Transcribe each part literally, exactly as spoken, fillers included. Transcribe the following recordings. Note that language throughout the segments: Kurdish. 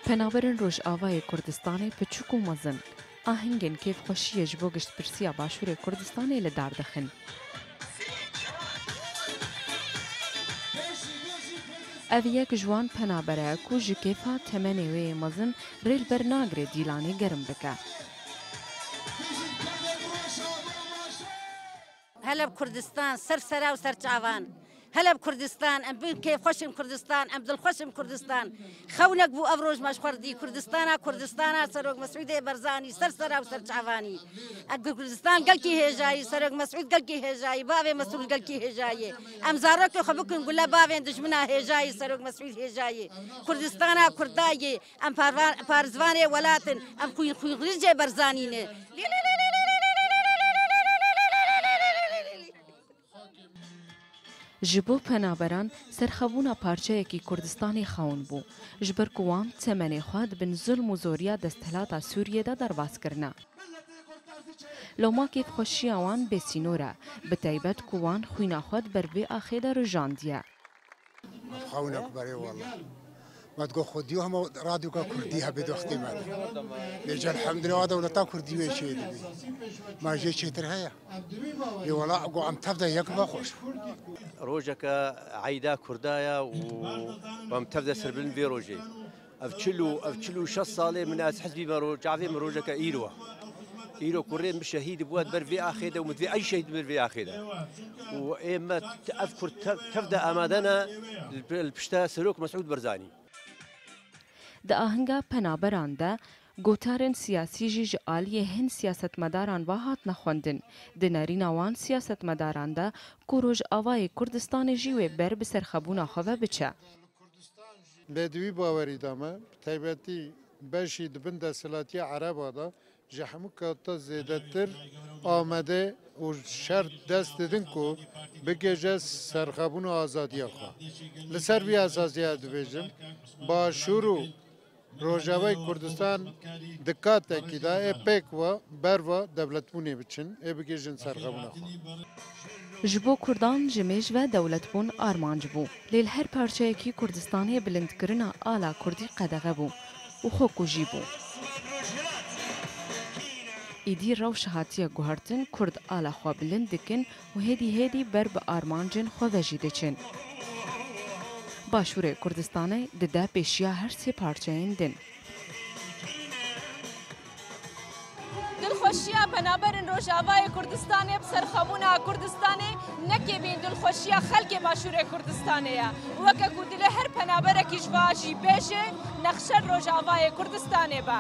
Penaberên Rojavayê Kurdistanê piçûk û mezin, ahengên kêfxweşiyê ji bo giştpirsiya Başûrê Kurdistanê li dar dixin. Ev yek ji wan penabere ye ku ji kêfa temenê wê yê mezin rê li ber nagire dîlanê germ bike. Hele bi Kurdistan, ser sera û ser çavan. Hele bi Kurdistan, em bin kêfxweş in Kurdistan, em dilxweş in Kurdistan. Xewnek bû ev roj me ji xwe re dî. Kurdistana, Kurdistana, Serok Mesûdê Berzanî, ser sera û ser çavanî. Em Kurdistan gelkî hêjayî, Serok Mesûd gelkî hêjayî, bavê Mesûd gelkî hêjayî. Em zarokê xwe bikin gule bavên dijmina hêjayî, Serok Mesûd hêjayî. Kurdistana Kurdayê, em parva-, parêzvanê welat in, em xwîn-, xwînxwînjê Berzanî ne. Ji bo penaberan, serxebûna parçeyekî Kurdistanê xewn bû, ji ber ku wan temenê xwe di bin zulm û zoriya desthilata Sûriyê de derbas kirine. Loma kêfxweşiya wan bêsînor e, bi taybet ku wan xwîna xwe di ber vê axê de rijandiye. Xewnek berê wela. Me digot xwedî û hema radyoka kurdî hebe di wextê me de. Lê elhamdulillah wa dewleta kurdî wê çê dibî. Ma jê çêtir heye. Lê wela go em tev de yek ve xweş. Rojeke eyda kurda ye û em tev de serbilind vê rojê. Ev çil û, ev çil û şeş salê min ez hizbî me ro-, çavê min rojeke îro. Îro kurê min şehîd bû, ez ber vê axê de û min vê ey şehîd min vê axê de. Û ê me t-, ev kurd tev, tev de amade ne li, li pişta Serok Mesûd Barzanî. Di ahinga penaberan de, gotarên siyasî jî ji aliyê hin siyasetmedaran ve hatine xwendin. Di nerîna wan siyasetmedaran de ku Rojavayê Kurdistanê jî wê ber bi serxebûna xwe ve biçe. Lê di wî bawerî de me, bi taybetî beşî di bin desthilatiya Ereba de ji hemû kata zêdetir amade û şert dest didin ku bigihêje serxebûn û azadiya xwe. Li ser vî esasî ez dibêjim, Başûr û Rojavayê Kurdistan di katekî de ê pêk ve berva dewletbûnê biçin, ê bigihêjin serxebûna xwe. Ji bo Kurdan ji mêj ve dewletbûn armanc bû. Lê li her parçeyekî Kurdistanê bilindkirina ala Kurdî qedexe bû û xwekujî bû. Îdî rewş hatiye guhertin, Kurd ala xwe bilind dikin û hêdî hêdî ber bi armancên xwe ve jî diçin. Başûrê Kurdistanê dide pêşiya her sê parçeyên din. Dilxweşiya penaberên Rojavayê Kurdistanê bi serxebûna Kurdistanê ne kêmîn dilxweşiya xelkê Başûrê Kurdistanê ye. Weke ku dilê her penaberekî ji va jî bêje, nexşer Rojavayê Kurdistanê be.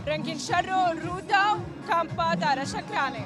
Rengîn Şero, Rûdaw, Kampa Dare Şekranê.